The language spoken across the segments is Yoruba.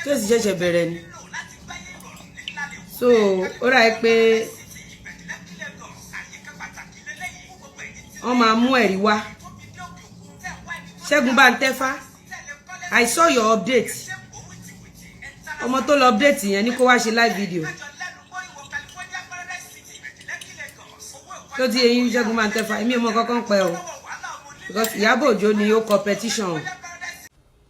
Case ṣẹ̀ṣẹ̀ bẹ̀rẹ̀ ni. So ó rà ẹ́ pé wọ́n máa mú ẹ̀rí wá. Ṣẹ́gun Bántẹ́fá, I saw your update. Ọmọ tó lọ update yẹn ní kó wá ṣe live video. Tó ti eyín Ṣẹ́gun Bántẹ́fá, èmi ò mọ kankan pẹ́ o, because Ìyábọ̀ Òjó ni ó kọ petition.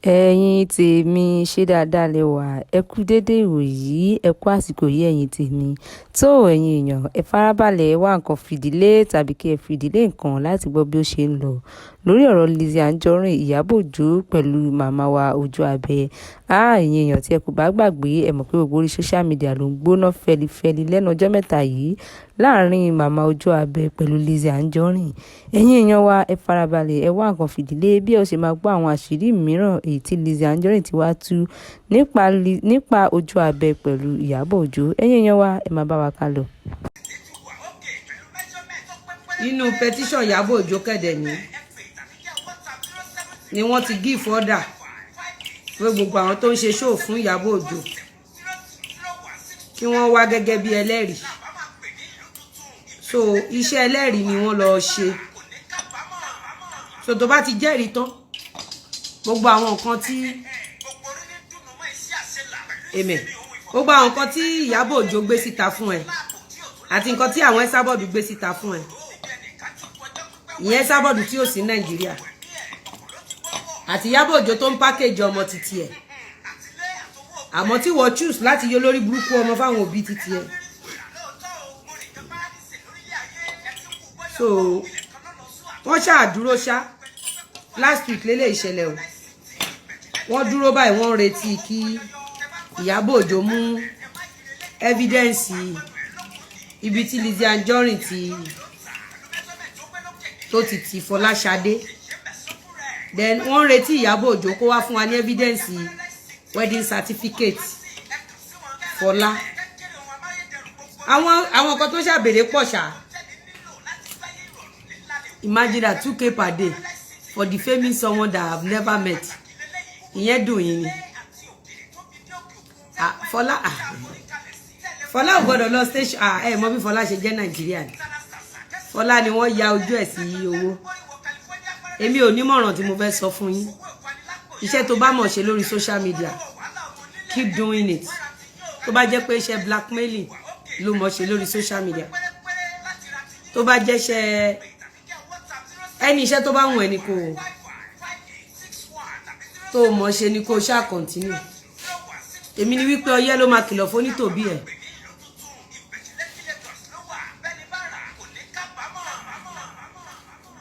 Ẹ̀yin tèmi, ṣé dáadáa lẹ wà? Ẹ kú déédé ìwòyí, ẹ kú àsìkò yìí. Ẹ̀yin tèmi tó, ẹ̀yin èèyàn, ẹ farabalẹ̀ wá nǹkan fìdílé tàbí kí ẹ fìdílé nǹkan láti gbọ́ bí ó ṣe ń lọ lórí ọ̀rọ̀ Lizzy Anjorin, Ìyábọ̀ Òjó pẹ̀lú màmá wa Ojú Abẹ. Ẹ̀yin èèyàn, tí ẹ kò bá gbàgbé, ẹ mọ̀ pé gbogbo orí social media ló ń gbóná fẹlifẹli lẹ́nu ọjọ́ mẹ́ta yìí láàrin màmá Ojú Abẹ pẹ̀lú Lizzy Anjorin. Ẹ̀yin èèyàn wa, ẹ farabalẹ̀, ẹ wá nǹkan fìdílé bí ẹ ó ṣe máa gbọ́ àwọn àṣírí mìíràn èyí tí Lizzy Anjorin ti wá tú nípa Ojú Abẹ pẹ̀lú Ìyábọ̀ Òjó. Ẹ̀yin èèyàn wa, ẹ máa bá wa ká lọ. Nínú petition Ìyábọ̀ Òjó kẹ̀dẹ̀ ni wọ́n ti give order pé gbogbo àwọn tó ń ṣe show fún Ìyábọ̀ Òjó, kí wọ́n wá gẹ́gẹ́ bí ẹlẹ́rìí. So iṣẹ́ ẹlẹ́rìí ni wọ́n lọ ṣe. So tó bá ti jẹ́rìí tán, gbogbo àwọn nǹkan tí amen, gbogbo àwọn nǹkan tí Ìyábọ̀ Òjó gbé síta fún ẹ àti nǹkan tí àwọn Esabod gbé síta fún ẹ, ìyẹn Esabod tí ò sí Nàìjíríà àti Ìyábọ̀ Òjó tó ń package ọmọ títí ẹ̀, àmọ́ tí wọ́n choose láti yọ lórí burúkú ọmọ fáwọn òbí títí ẹ̀. So wọ́n ṣáà dúró ṣá. Last week lélẹ̀ ìṣẹ̀lẹ̀ o. Wọ́n dúró báyìí, wọ́n ń retí kí Ìyábọ̀ Òjó mú evidence ibi tí Lizzy Anjorin ti tó ti ti Fọláṣadé. Then wọ́n ń retí Ìyábọ̀ Òjó kó wá fún wa ní evidence wedding certificate Fọlá. Àwọn nǹkan tó ṣàbèrè pọ̀ ṣá. Imagine that, 2K per day for defaming someone that I have never met. Ìyẹn dùn yín ni. Ah, Fọlá, ah, Fọlá ò gbọ́dọ̀ lọ station. Ah, ẹ mọ̀ bí Fọlá ṣe jẹ́ Nàìjíríà ni. Fọlá ni wọ́n ya ojú ẹ̀ sí owó. Èmi ò nímọ̀ràn tí mo fẹ́ sọ fún yín. Iṣẹ́ tó bá mọ̀ ṣe lórí social media, keep doing it. Tó bá jẹ́ pé iṣẹ́ blackmailing ló mọ̀ ṣe lórí social media, tó bá jẹ́ iṣẹ́ ẹni, iṣẹ́ tó bá wùn ẹ́ ni kò tó mọ̀ ṣe ni kò ṣáà continue. Èmi ni wípé ọyẹ́ ló máa kìlọ̀ fún nítòbí ẹ̀.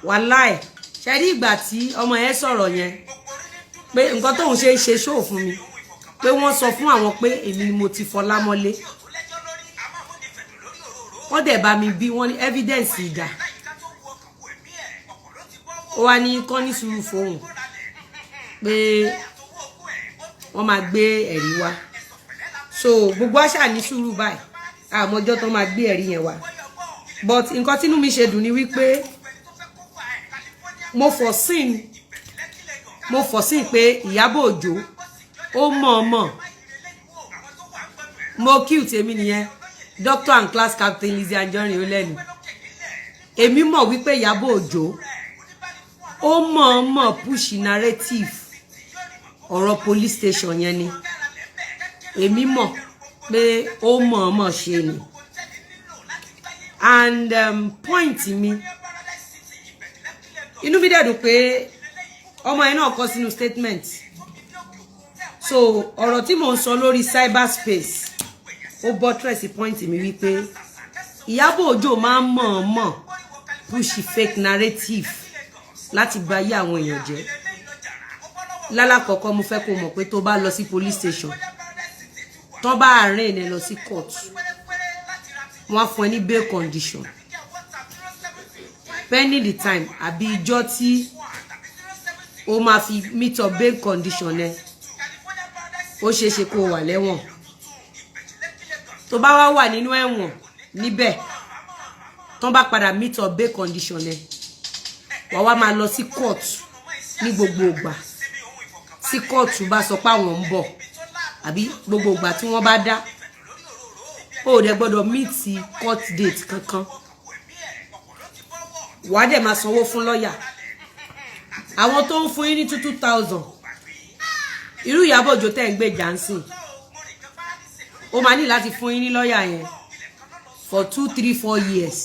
Wàláì, ṣe rí ìgbà tí ọmọ yẹn sọ̀rọ̀ yẹn pé nǹkan tóun ṣe ń ṣe ṣóò fún mi, pé wọ́n sọ fún àwọn pé èmi ni mo ti Fọlá mọ́lé, wọ́n dẹ̀ bá mi bí wọ́n ní evidence ìdá. Ó wá ní kán ní sùúrù fóun pé wọ́n máa gbé ẹ̀rí wá. So gbogbo àṣà ní sùúrù báyìí, àmọ́jọ́ tó máa gbé ẹ̀rí yẹn wá. But nǹkan tínú mi ṣe dùn ni wípé mo foreseen pé Ìyábọ̀ Òjó ó mọ̀ọ́mọ̀. Mo cute èmi nìyẹn, doctor and class captain Lizzy Anjorin. Ó lẹ́nu èmi mọ̀ wípé Ìyábọ̀ Òjó ó mọ̀ọ́mọ̀ push narrative ọ̀rọ̀ police station yẹn ni. Èmi mọ̀ pé ó mọ̀ọ́mọ̀ ṣe ni. And point mi, inú mi dẹ̀ dùn pé ọmọ yẹn náà kọ sínú statement. So ọ̀rọ̀ tí mò ń sọ lórí cyberspace, ó buttress point mi wípé Ìyábọ̀ Òjó máa ń mọ̀ọ́mọ̀ push fake narrative láti bà ayé àwọn èèyàn jẹ́. Lálàkọ́kọ́, mo fẹ́ kó mọ̀ pé tó bá lọ sí police station, tó bá arraign ẹ lọ sí court, wọ́n á fún ẹ ní bail condition pending the time àbí ijọ́ tí ó máa fi meet up bail condition ẹ. Ó ṣeé ṣe kó o wà lẹ́wọ̀n. Tó bá wá wà nínú ẹ̀wọ̀n níbẹ̀, tó bá padà meet up bail condition ẹ, wàá wá máa lọ sí court ní gbogbo ìgbà tí kóòtù bá sọ pé àwọn ń bọ̀. Àbí gbogbo ìgbà tí wọ́n bá dá, ó dẹ̀ gbọ́dọ̀ meet court date kankan. Wàá dẹ̀ máa sanwó fún lọ́ọ̀yà. Àwọn tó ń fún yín ní 2,000, irú Ìyábọ̀ Òjó tẹ́ ń gbé jansin, ó máa ní láti fún yín ní lọ́ọ̀yà yẹn for 2, 3, 4 years.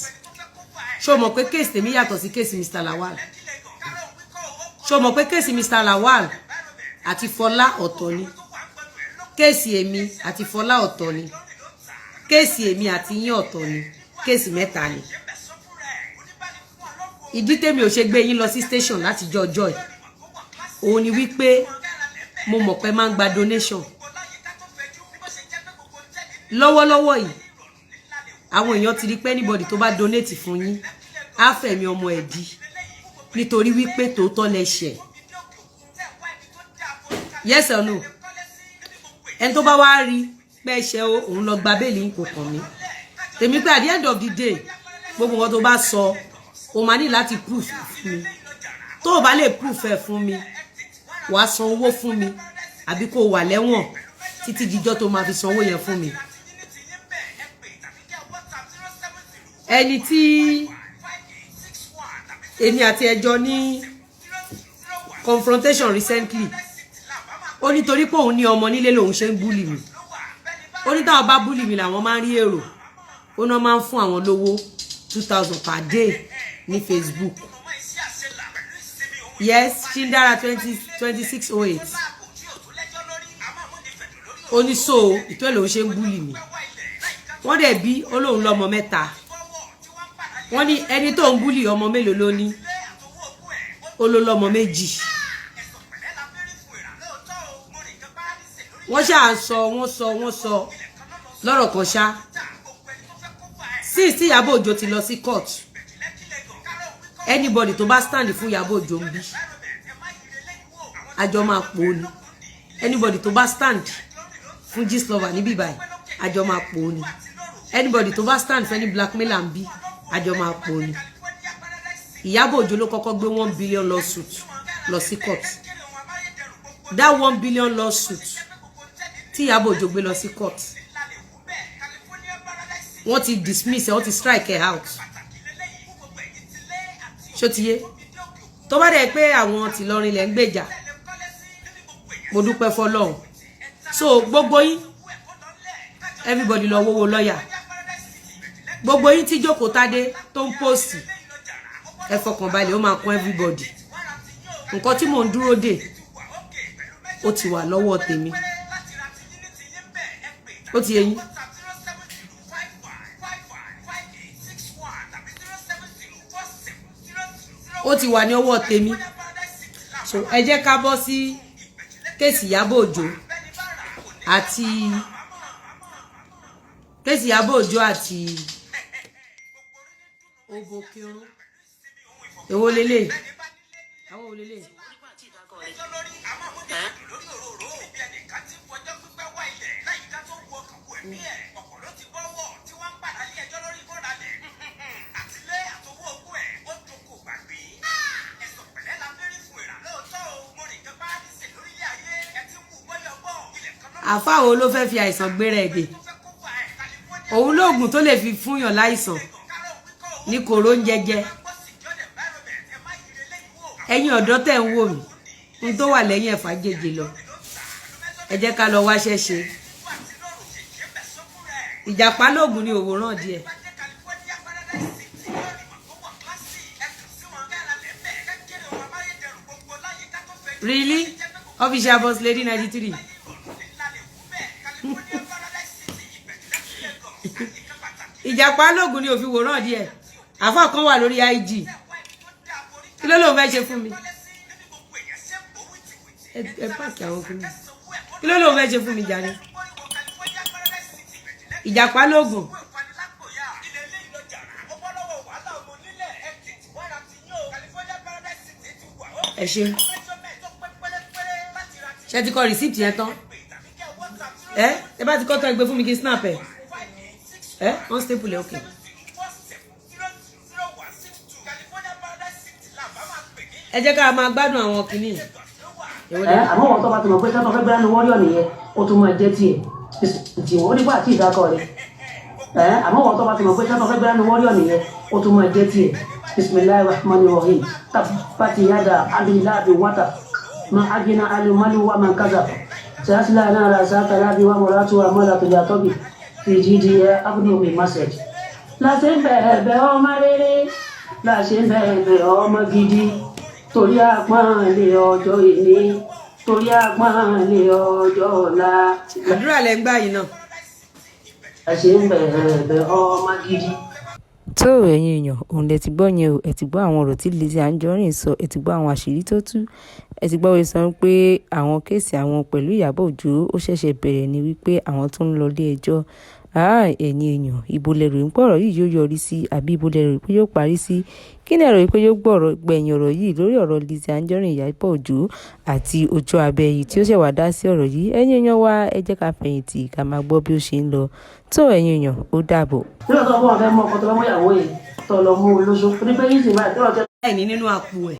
Ṣé o mọ̀ pé case tèmi yàtọ̀ sí case Mr. Lawal? Ṣé o mọ̀ pé case Mr. Lawal àti Fọlá ọ̀tọ̀ ni? Case èmi àti Fọlá ọ̀tọ̀ ni. Case èmi àti yín ọ̀tọ̀ ni. Case mẹ́ta ni. Ìdí tèmi ò ṣe gbé yín lọ sí station láti jọ ọjọ́ ẹ̀ òun ni wípé mo mọ̀ pé máa ń gba donation lọ́wọ́lọ́wọ́ yìí. Àwọn èèyàn ti rí pé anybody tó bá donate fún yín, á fẹ̀mí ọmọ ẹ̀ di, nítorí wípé tòótọ́ lẹ ṣẹ̀. Yes or no? Ẹni tó bá wá rí pé ṣe o, òun lọ gba bail, kò kàn mí. Tèmi pé at the end of the day, gbogbo nǹkan tó bá sọ, o máa ní láti proof fún mi. Tó o bá lè proof ẹ fún mi, wàá san owó fún mi, àbí kó o wà lẹ́wọ̀n títí dijọ́ tó máa fi san owó yẹn fún mi. Ẹni tí èmi àti ẹjọ́ ní confrontation recently, ó nítorí pé òun ní ọmọ nílé lòun ṣe ń bully mi. Ó ní táwọn bá bully mi làwọn máa ń rí èrò. Ó náà máa ń fún àwọn lówó 2,000 per day ní Facebook. Yes, Shindara 2608. Ó ní so ìtọ́ ẹ̀ lòun ṣe ń bully mi. Wọ́n dẹ̀ bí ó lóun lọ́mọ mẹ́ta. Wọ́n ní ẹni tó ń bully, ọmọ mélòó ló ní? Ó ló lọ́mọ méjì. Wọ́n ṣáà sọ, wọ́n sọ, wọ́n sọ lọ́rọ̀ kan ṣá. Since tí Ìyábọ̀ Òjó ti lọ sí court, anybody tó bá stand fún Ìyábọ̀ Òjó ń bí, àjọ máa pò ó ni. Anybody tó bá stand fún Gistlover níbí báyìí, àjọ máa pò ó ni. Anybody tó bá stand fún any blackmailer ń bí, àjọ máa pò ó ni. Ìyábọ̀ Òjó ló kọ́kọ́ gbé 1 billion lawsuit lọ sí court. That 1 billion lawsuit tí Ìyábọ̀ Òjó gbé lọ sí court, wọ́n ti dismiss ẹ̀, wọ́n ti strike ẹ̀ out. Ṣó ti yé? Tó bá dẹ̀ pé àwọn tìlọrin lẹ̀ ń gbèjà, mo dúpẹ́ fọlọ́run. So gbogbo yín, everybody lọ wówó lọ́yà. Gbogbo yín tí jókòó tádé tó ń post, ẹ fọkàn balẹ̀, ó máa kún everybody. Nǹkan tí mò ń dúró dè, ó ti wà lọ́wọ́ tèmi. Ó ti yé yín. Ó ti wà ní ọwọ́ tèmi. So ẹ jẹ́ ká bọ́ sí case Ìyábọ̀ Òjó àti case Ìyábọ̀ Òjó àti Obokirun. Èwo lélẹ̀? Àwọn wo lélẹ̀? Àfáà wo ló fẹ́ fi àìsàn gbéra ẹ̀ dè? Òun lóògùn tó lè fi fúnyàn láìsàn ní kòró ń jẹjẹ. Ẹ̀yin ọ̀dọ́ tẹ̀ ń wò mí, n tó wà lẹ́yìn ẹ̀fà jèjì lọ. Ẹ jẹ́ ká lọ wáṣẹ́ ṣe. Ìjàpá lóògùn ní òwòrán díẹ̀. Really? Official Boss Lady 93. Ìjàpá lóògùn ni òfin wòrán díẹ̀. Àfáà kan wà lórí IG. Kí ló lóun fẹ́ ṣe fún mi? Ẹ pààkì àwọn fún mi. Kí ló lóun fẹ́ ṣe fún mi jàre? Ìjàpá lóògùn. Ẹ ṣe ṣe ti kọ receipt yẹn tán? Ẹ bá ti kọ́ tán, ẹ gbé fún mi kí n snap ẹ. Ẹ wọ́n staple ẹ, okay. Ẹ jẹ́ ká máa gbádùn àwọn kìíní. Ẹ àmọ́ wọn tó bá ti mọ̀ pé sẹ́tọ̀ fẹ́ gbé ní wọ́ríọ̀ nìyẹn. Ó tún máa jẹ́ tiẹ̀ tiwọn ó nígbà tí ìdákọ̀ rẹ̀ ẹ̀. Àmọ́ wọ́n tó bá ti mọ̀ pé sẹ́tọ̀ fẹ́ gbẹ́rẹ́ nu wọ́ríọ̀ nìyẹn, ó tún máa jẹ́ tiẹ̀. Bisimilahi rahman rahim. Tabbati yada abi lahabi wata ma agina alumalu wa man kaza sayasila nara sata labi wa muratu wa mala tulatobi fi jidi abnu mi masaj. Láṣẹ ń bẹ̀ẹ̀bẹ̀ ọmọ rere, láṣẹ ń bẹ̀ẹ̀bẹ̀ ọmọ gidi, torí àpọ́nlé ọjọ́ ìní, torí àpọ́nlé ọjọ́ ọ̀la. Àdúrà lẹ ń gbà yìí náà. Láṣẹ ń bẹ̀ẹ̀bẹ̀ ọmọ gidi. Tó, ẹ̀yin èèyàn, òun lẹ ti gbọ́ yẹn o. Ẹ ti gbọ́ àwọn ọ̀rọ̀ tí Lizzy Anjorin sọ, ẹ ti gbọ́ àwọn àṣírí tó tú, ẹ ti gbọ́ wí sọ pé àwọn case àwọn pẹ̀lú Ìyábọ̀ Òjó ó ṣẹ̀ṣẹ̀ bẹ̀rẹ̀ ni, wípé àwọn tó ń lọ ilé ẹjọ́. Ẹ̀yin èèyàn, ibo lẹ rò pé ọ̀rọ̀ yìí yóò yọrí sí, àbí ibo lẹ rò pé yóò parí sí? Kí ni ẹ rò pé yóò gbọ̀rọ̀ gbẹ̀yìn ọ̀rọ̀ yìí lórí ọ̀rọ̀ Lizzy Anjorin, Ìyábọ̀ Òjó àti Ojú Abẹ́ yìí tí ó ṣẹ̀ wá dá sí ọ̀rọ̀ yìí? Ẹ̀yin èèyàn wa, ẹ jẹ́ ká fẹ̀yìntì ká máa gbọ́ bí ó ṣe ń lọ. Tó, ẹ̀yin èèyàn, ó dàbọ̀. Nígbà tó bọ́ wọn fẹ́ mú ọkọ, tó fẹ́ mú ìyàwó yẹn, tó lọ mú olóṣó, onígbẹ́ yìí sì báyìí tó lọ tẹ́ Láìní nínú àpò ẹ̀.